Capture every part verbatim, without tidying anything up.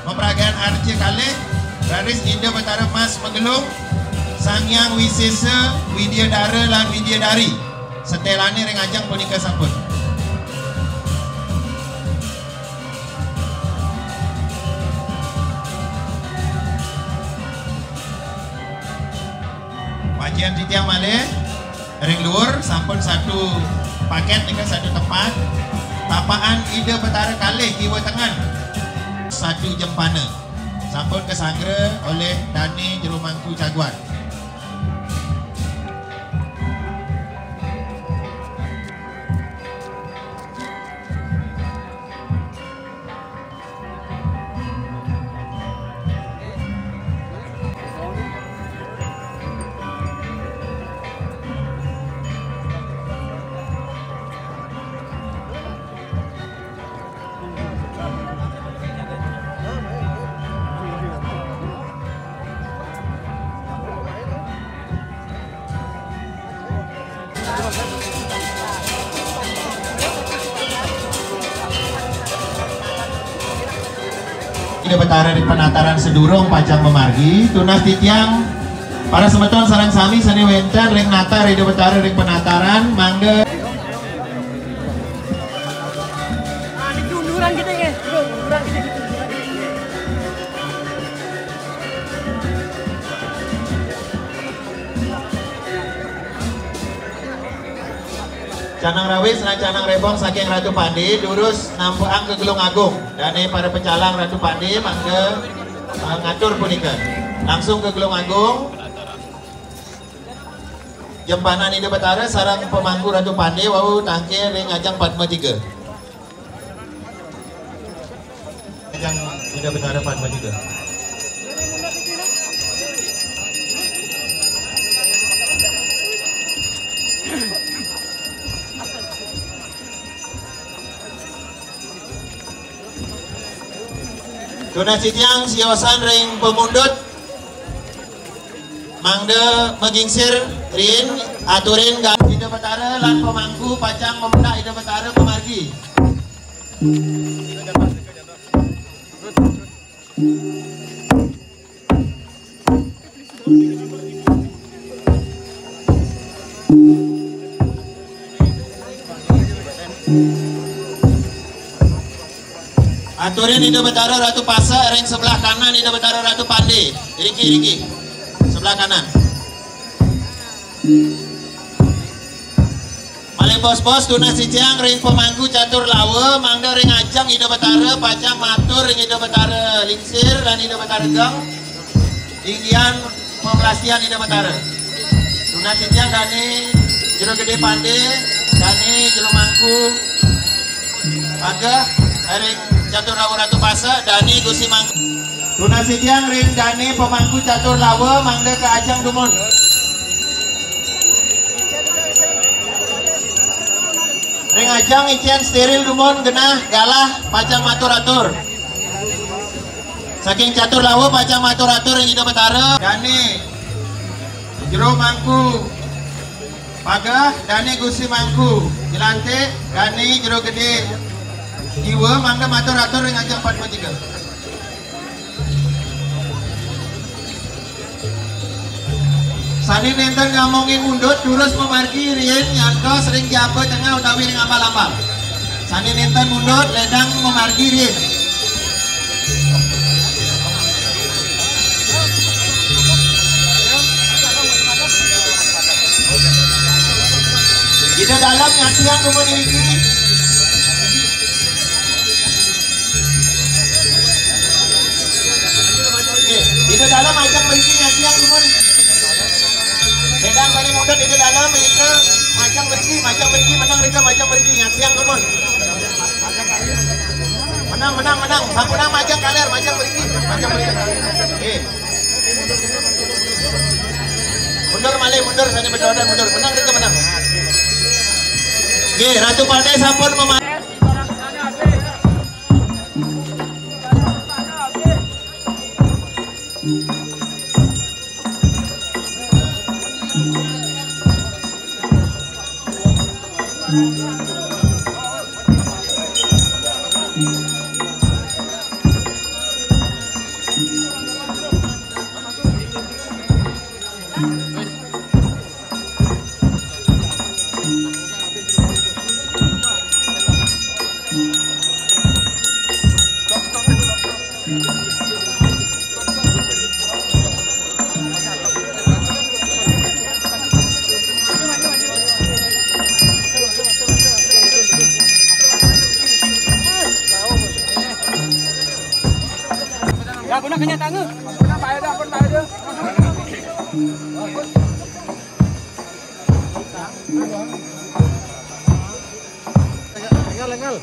Pemeragan arca kalih, raris Ida Betara Mas Magelung, Sang Hyang Wisesa, Widyadara lan Widyadari. Setelane ring ajeng punika sampun. Wajian titiang malih ring luhur sampun satu paket nika satu tempat. Tapakan Ida Betara kalih kiwa tengen satu jempana. Sampun kasanggra olih Dane Jero Mangku Caguan. Ida Betara ring penataran sadurung pacang mamargi, tunas titiang para semeton sareng sami sane wenten ring natar Ida Betara ring penataran, mangda. Canang rawis lan canang rebong saking Ratu Pande, durus nampekang ka Gelung Agung. Dane para pecalang Ratu Pande mangda, eh, ngatur punika. Langsung ka Gelung Agung. Jempanan Ida Betara sareng pemangku Ratu Pande wau tangkil ring ajeng Padma Tiga. Ajeng Ida Betara Padma Tiga. Tunas titiang siosan ring pamundut. Mangda magingsir rin, aturin ga-, Ida Betara lan pamangku pacang mamendak Ida Betara pamargi. Aturin Ida Betara Ratu Pasek ring sebelah kanan Ida Betara Ratu Pande. Riki, riki. Sebelah kanan. Malih bos-bos tunas titiang ring pemangku catur lawa, mangda ring ajeng Ida Betara pacang matur ring Ida Betara Lingsir lan Ida Betara Geng. Inggihan pamrastian Ida Betara. Tunas titiang Dane Jero Gede Pande, Dane Jero Mangku Pageh, ring catur lawa Ratu Pasek, Dane Gusti Mangku. Tunas titiang ring Dane pemangku catur lawa mangda ka ajeng dumun. Ring ajeng icen steril dumun genah galah pacang matur-atur. Saking catur lawa pacang matur-atur ring Ida Betara. Dane Jero Mangku Pageh, Dane Gusti Mangku Jelantik, Dane Jero Gede Jiwa mangda matur-atur ring ajeng Padma Tiga. Sane nenten ngamongin mundut durus mamargi riin nyantos ring jaba tengah utawi ring ambal-ambal. Sané nénten mundut, ledang mamargi rin. Ida dalem nyaksiang dumun niki. Nggih, Ida dalem majeng mriki nyaksiang dumun. Ledang sané mundut Ida dalem, Ida majeng mriki, majeng mriki, meneng Ida majeng mriki nyaksiang dumun. Meneng, meneng, meneng. Sampunang majeng kaler, majeng mriki, majeng mriki. Nggih. Mundur malih, mundur, sané bedodan mundur. Meneng Ida meneng. Nggih, Ratu Paté sampun mema- Ya, guna kenyataan. Lengal, lengal.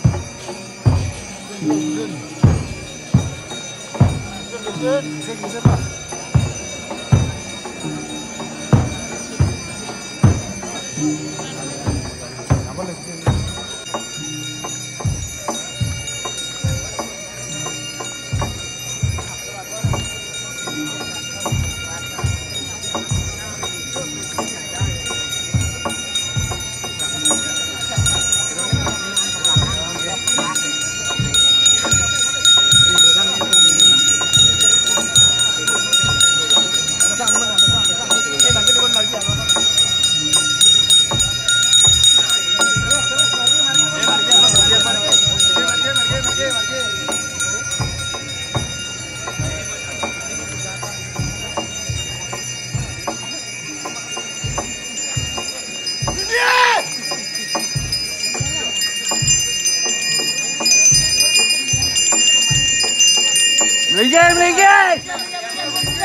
Melinggih, melinggih.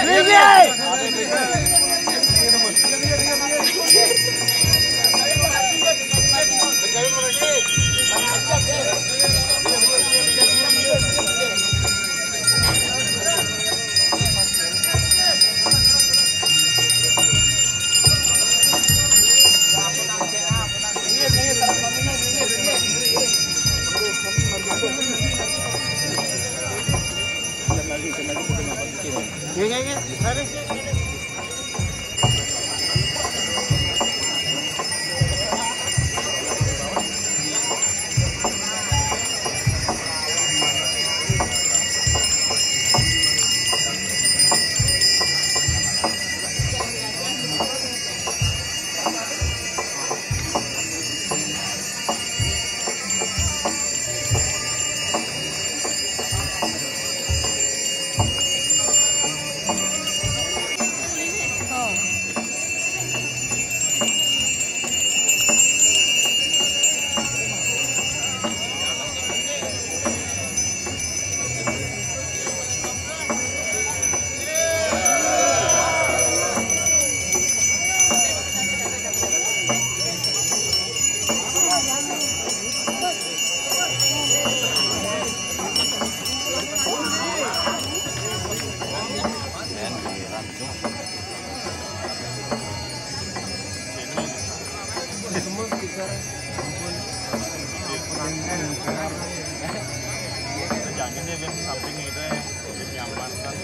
Melinggih. Jangan dia biar samping itu ya, biar nyaman kan.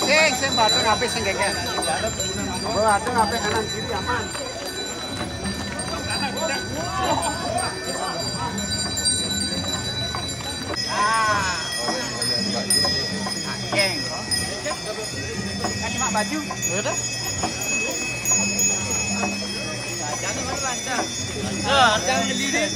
Sing, sing, badan habis sing, gengnya. Badan habis, kanan kiri aman. Ah. Geng. Kasih mak baju. Ya udah. Jangan malu lancar. Nah, jangan geli deh.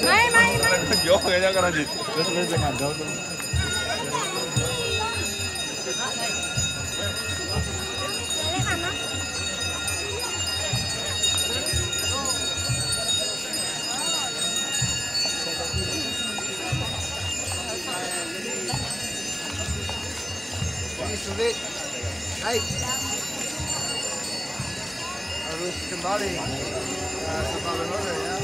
Mai, mai, mai. Yo, kayaknya kan aja. Terus, terus, yang ada tuh. Ini sulit. Hai. Harus kembali. Nah, sebab benar ya.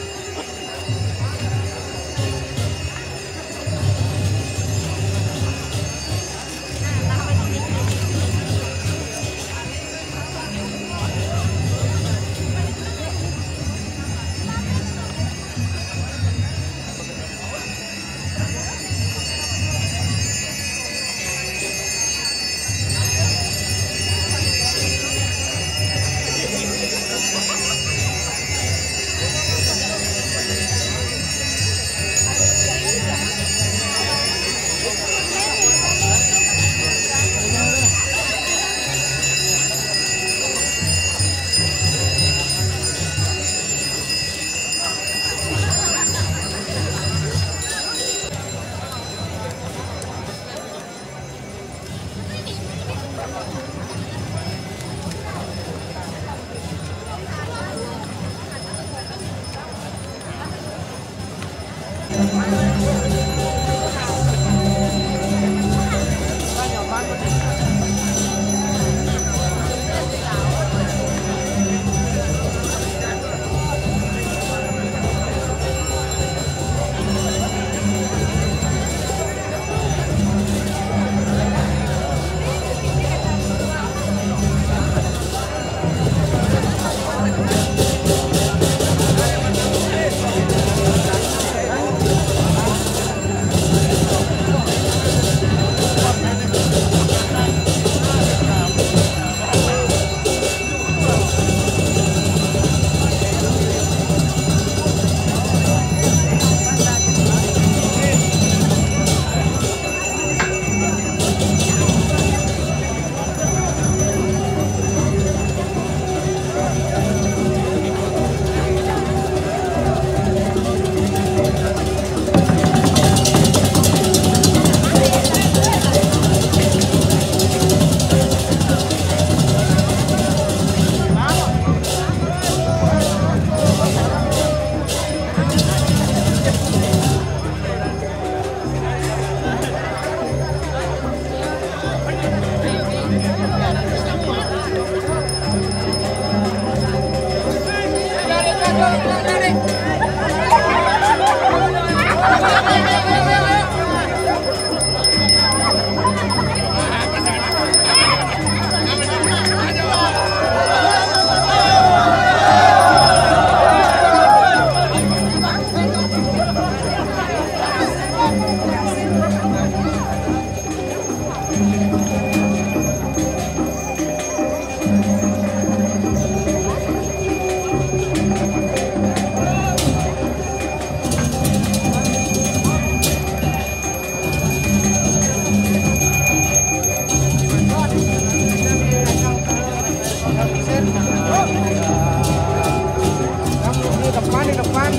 Di depan, di depan.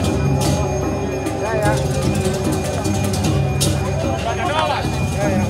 Ya, ya. Ya, ya.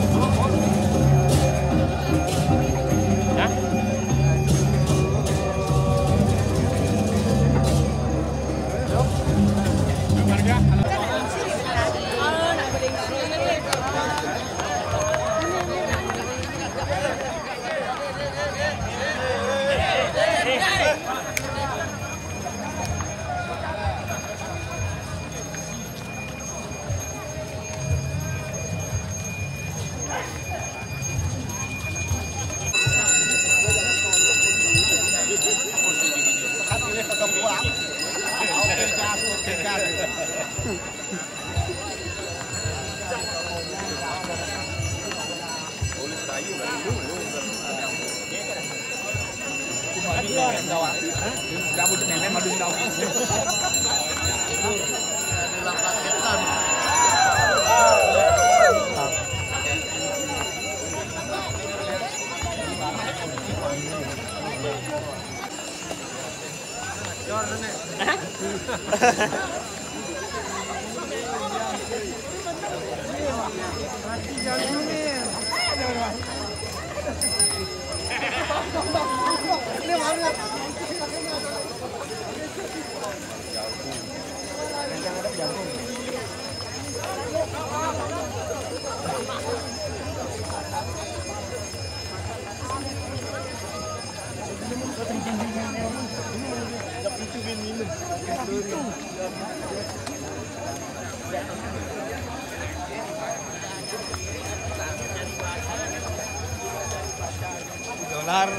Dolar.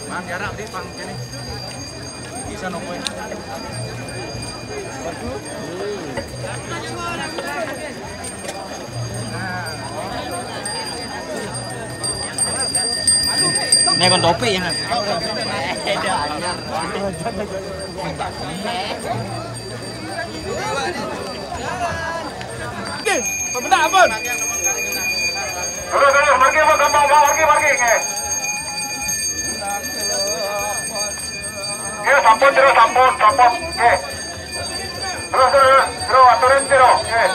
Bang, jarak deh, Bang, sini. Bisa nopo ya? Ini kan topi ya, Mas? Oke, pemenang, ampun. Terus, terus, margi, Pak, gampang, Pak, margi, margi, nggih. Nggih, sampun, terus, sampun, sampun, nggih. Terus, terus, terus, aturin, terus, nggih.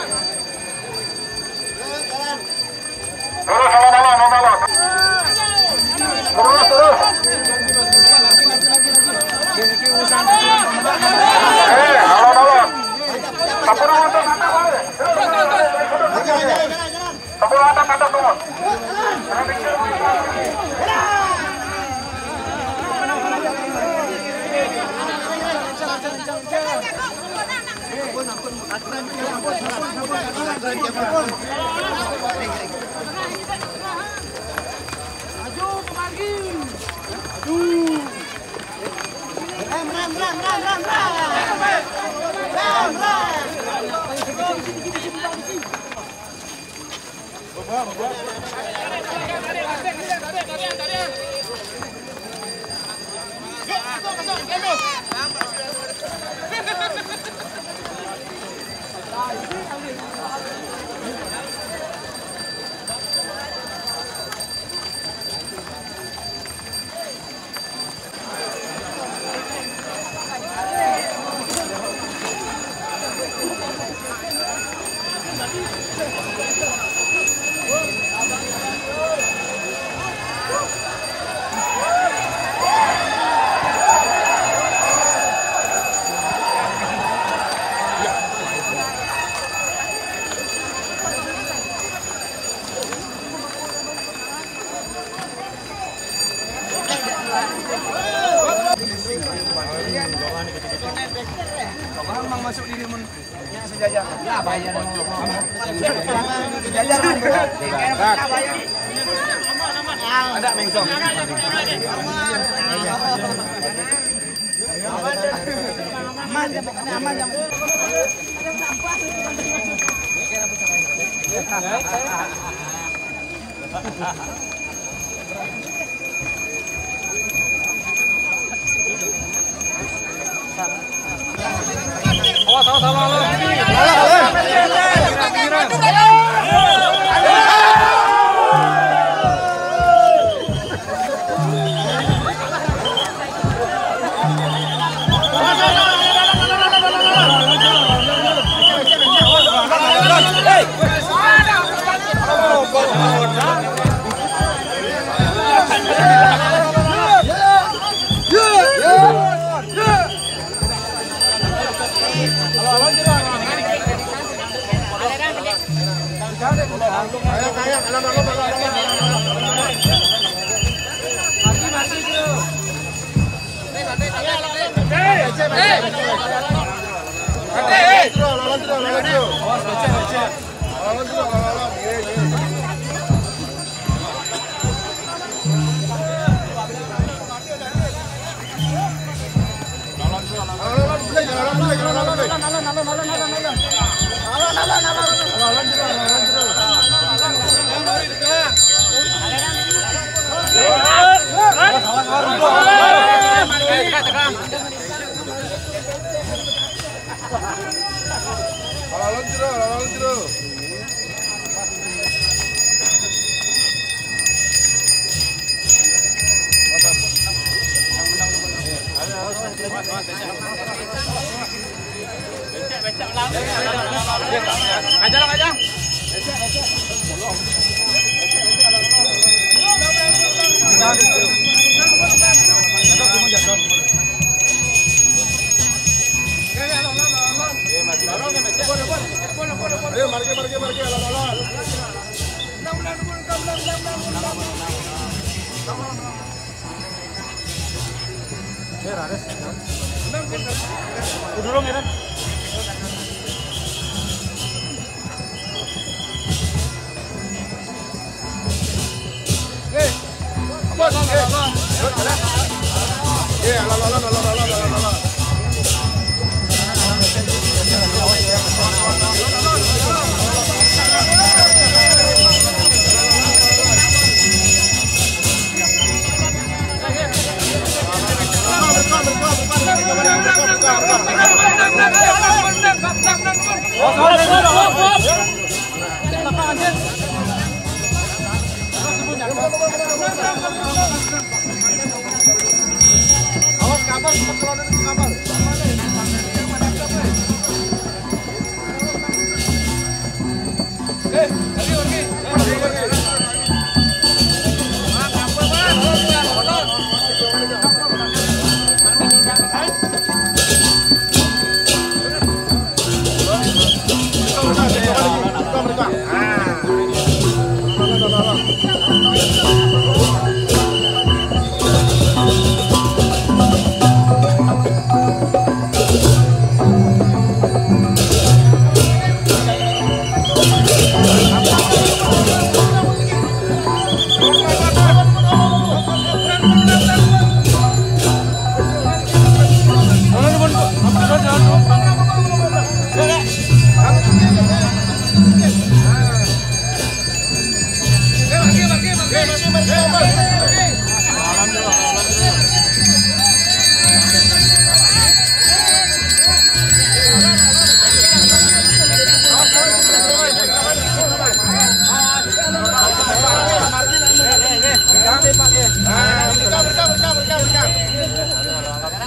Terus, alon-alon, alon-alon. Terus, terus. Eh, alon-alon. Sampun, alon, terus, terus, terus. Sampun, alon, terus, terus. Maju kemari. Maju. Rem, rem, rem, rem, rem, rem. Rem, rem. Bang, masuk di ini, mun. Ya, sejajar. Ya, bayar. Sejajar, Bang. Ada mengsong. Aman, aman, aman. Awas, awas, awas, awas. Pinggiran, pinggiran.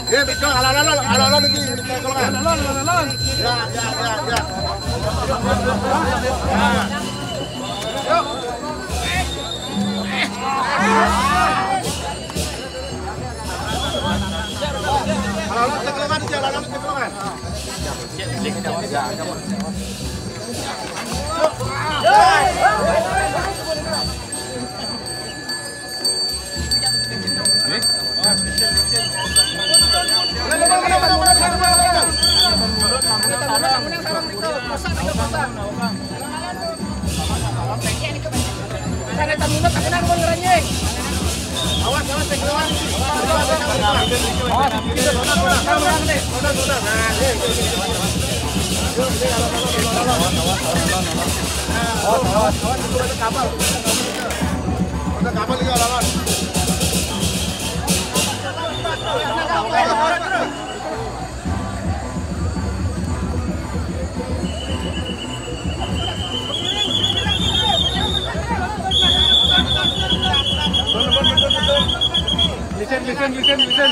Eh, Bikong, alon, alon, alon, alon, ini, ini, kalau nggak. Alon, alon, alon. Ya, ya, ya, ya. Alon, alon, ceklongan, ya, alon, alon, ceklongan. Awas, awas, awas. Awas, awas, awas, awas, awas. Kapal. Udah kapal juga, lawan. Listen, listen, listen, listen.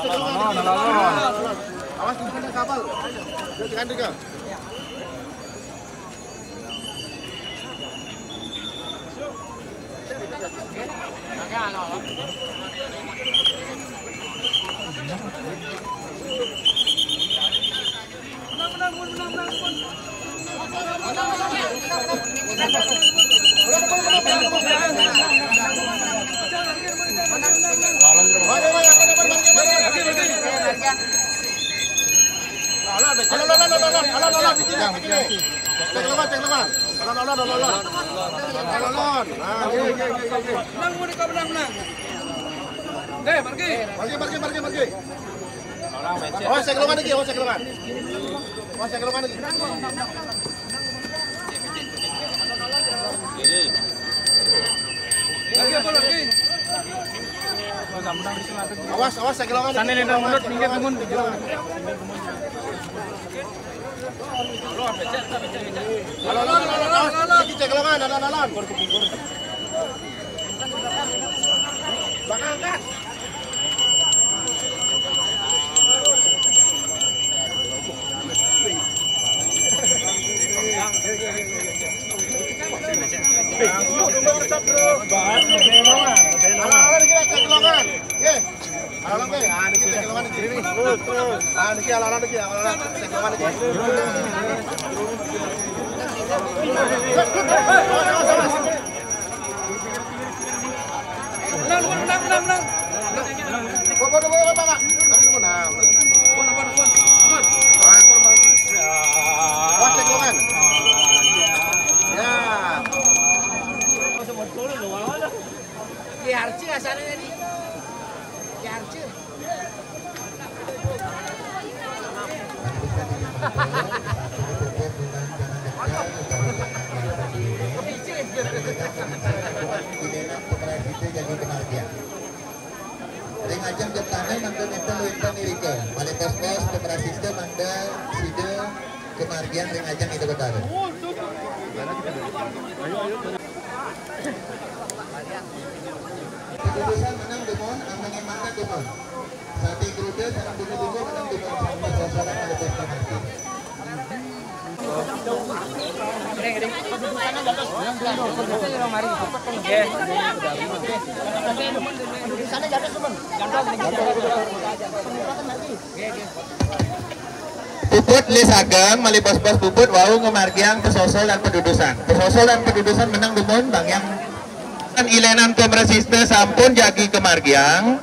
Awas, awas, awas. Awas, awas, awas. Awas, awas, awas. Cek lengan, cek lengan. Alon, alon, alon, alon. Alon, alon, alon, alon. Nah, oke, oke, oke, oke. Menang, mau dikau menang, menang. Deh, pergi. Pergi, pergi, pergi, pergi. Oh, cek lengan lagi, oh, cek lengan. Oh, cek lengan lagi. Lagi apa lagi? Awas, awas, cek lengan lagi. Sana nih, mundur, minggir, mundur. Alon, alon, alon, alon, alon. Cek lengan, alon, alon. Belakang, angkat. Alon, alon, kita cek lengan. Ye. Alon, alon, ah, niki cek lengan niki. Ah, niki alon, alon niki, alon, alon, cek lengan niki. Awas, awas, awas. Menang, menang, menang, menang. Bawa, bawa, bawa, bawa, Pak. Tapi menang. Aman, aman, aman. Aman. Aman, aman, aman. Wah, cek lengan. Ya. Ki Harci asalnya tadi. Ki Harci. Ring ajeng jeptane mangke nenten wenten irika. Malih pos-pos pemerasiste mangda sida kemargiang ring ajeng Ida Betara. Keputusan menang demun, amengin mata demun. Sate gruda sareng bunga-bunga menang demun, sareng pesosolan malih pos-pos. Puput lis ageng, malih pos-pos puput wau ngamargiang pesosol lan pedudusan. Pesosol lan pedudusan menang dumun, bangiang. Ilenan pamresista sampun jagi kamargiang.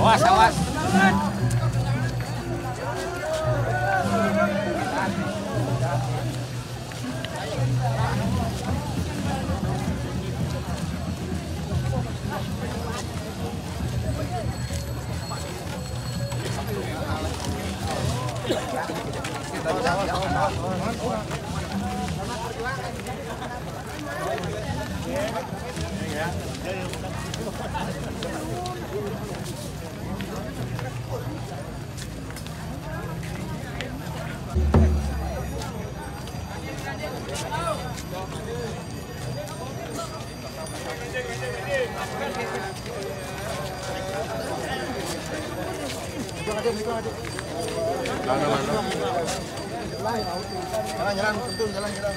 Awas, awas. Jalan, jalan, jalan, jalan.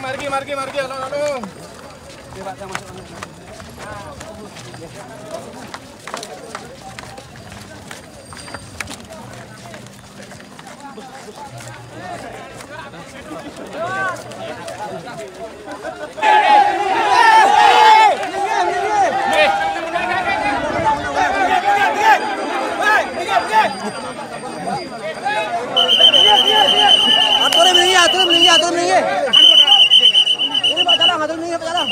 Margi, margi, margi, alon, alon. Atur, minggir, atur, minggir, atur, minggir. Ini Pak Calang, atur, minggir, Pak Calang.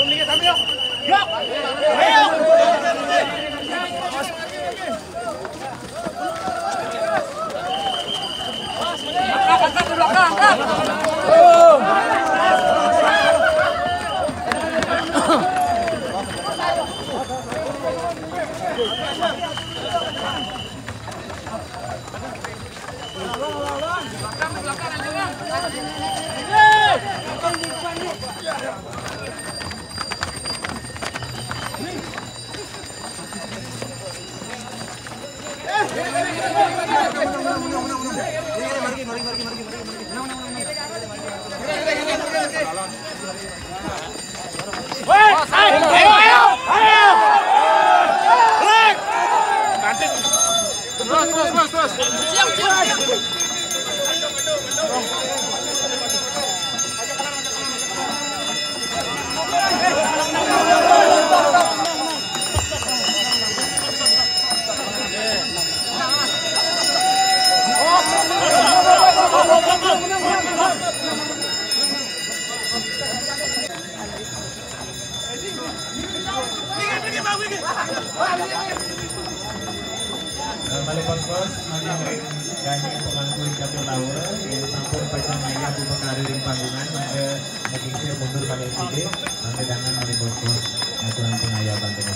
Malih pos-pos, malih kangge pemangku ring catur laur, yen sampun pacang ngayah buka kari ring panggungan, mangda makingsir mundur malih sida, mangda dangan malih pos-pos ngaturang pangayaban ring.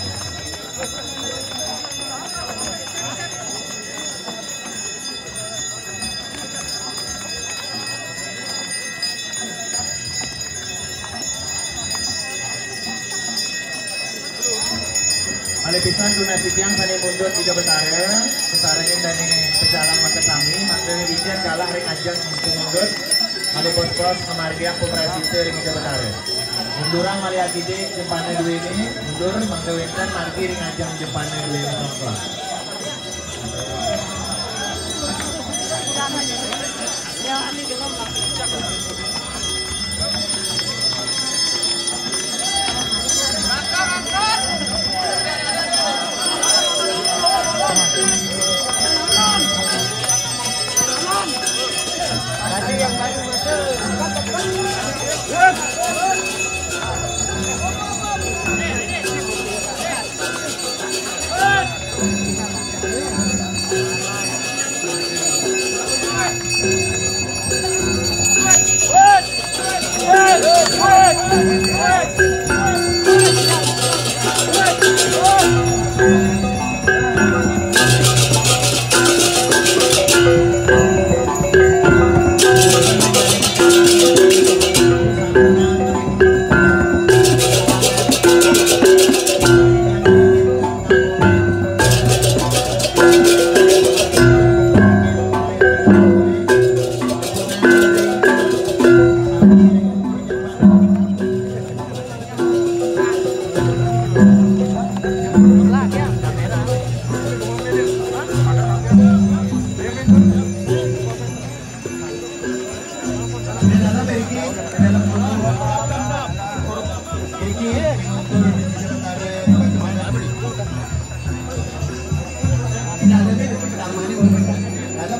Malih pisan tunas titiang sane mundut Ida Betara, sesarengin dane pecalang makasami, mangda icen galah ring ajeng mundut, malih pos-pos ngamargiang paprasita ring Ida Betara. Mundurang malih akidik jempane duene, mundur mangda wenten margi ring ajeng jempane duene.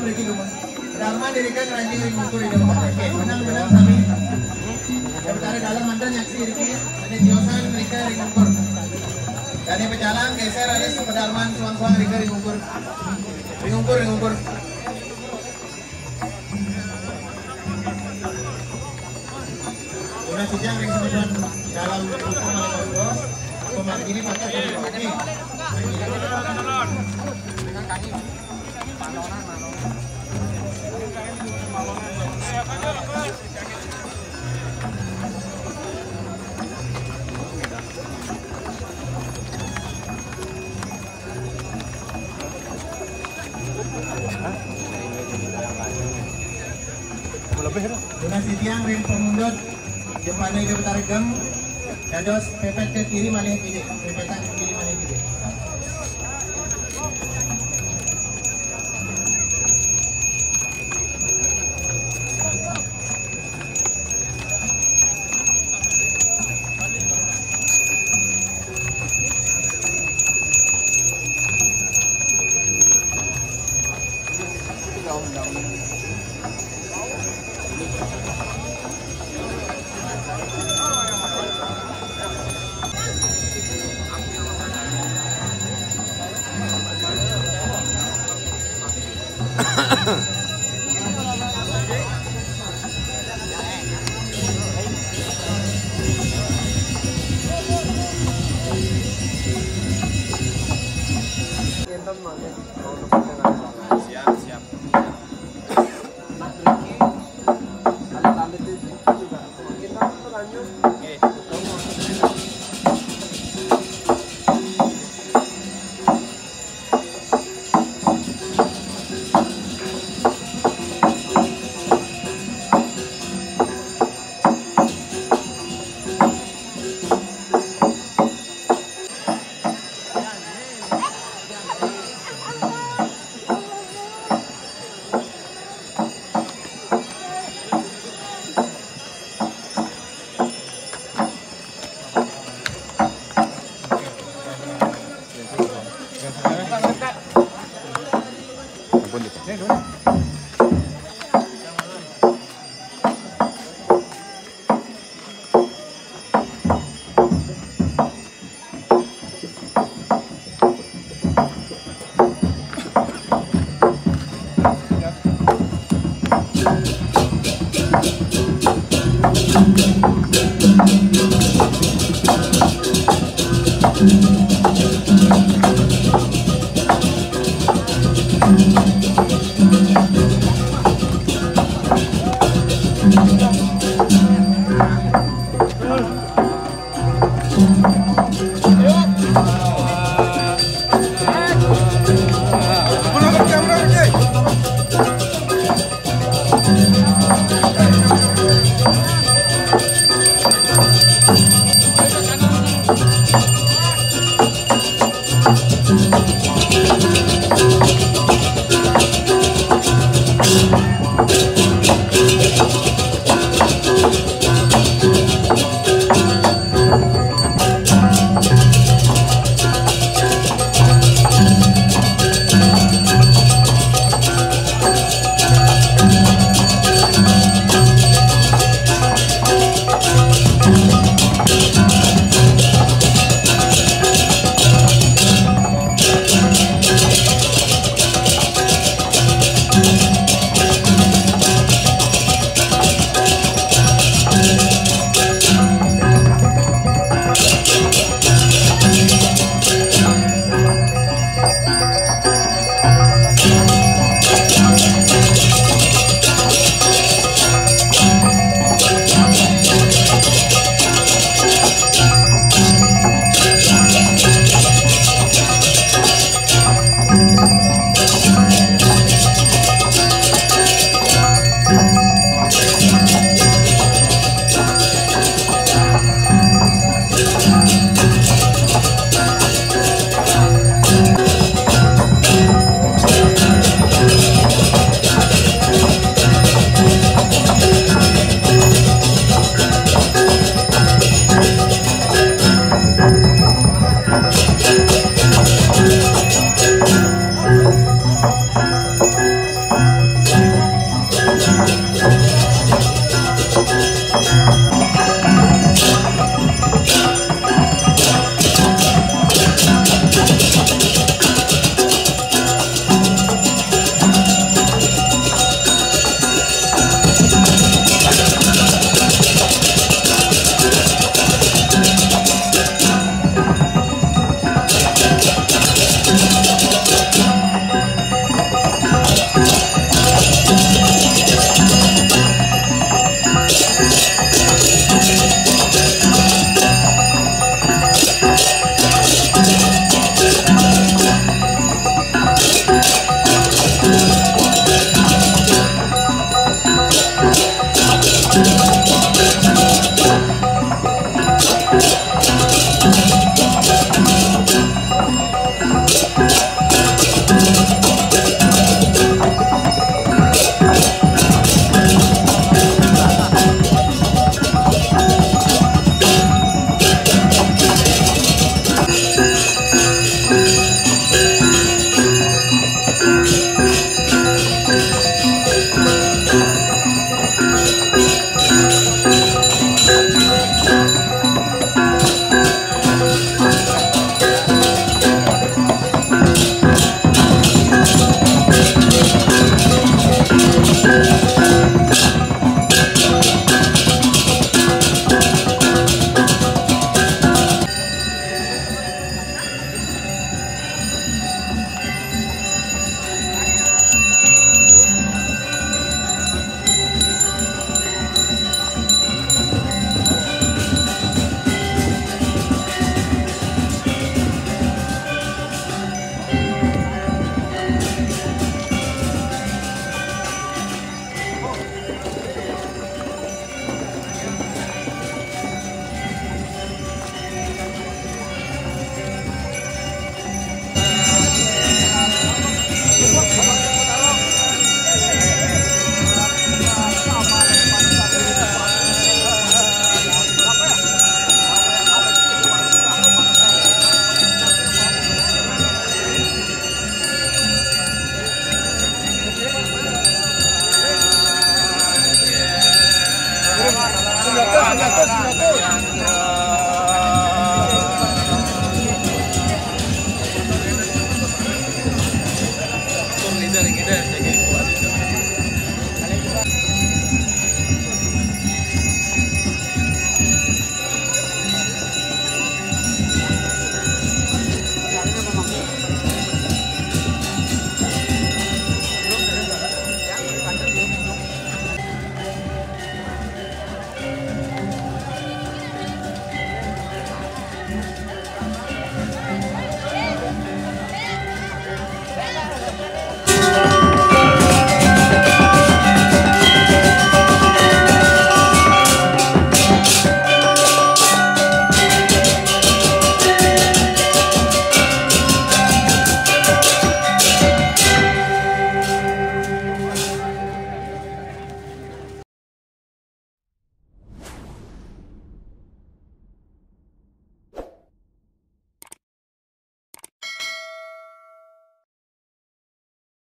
Darman irika ngranjing ring ungkur Ida Betara. Oke, menang-menang sami. Ida Betara Dalem manten nyaksi iriki, dane tiosan irika ring ungkur. Dane pecalang geser alis pedarman suang-suang irika ring ungkur. Ring ungkur, ring ungkur. Tunas titiang ring semeton Dalem Putu malih Bos, pemangkini pateh. Oke. Lebih dah. Tunas titiang ring pamundut jempannya Ida Betara Gem, dados pepet ke kiri malih kiri, pepetan ke kiri malih kiri. Siap, siap. Anak Ricky, anak Alit itu juga. Kita kan terlanjur. Oke. Ampun, Dik.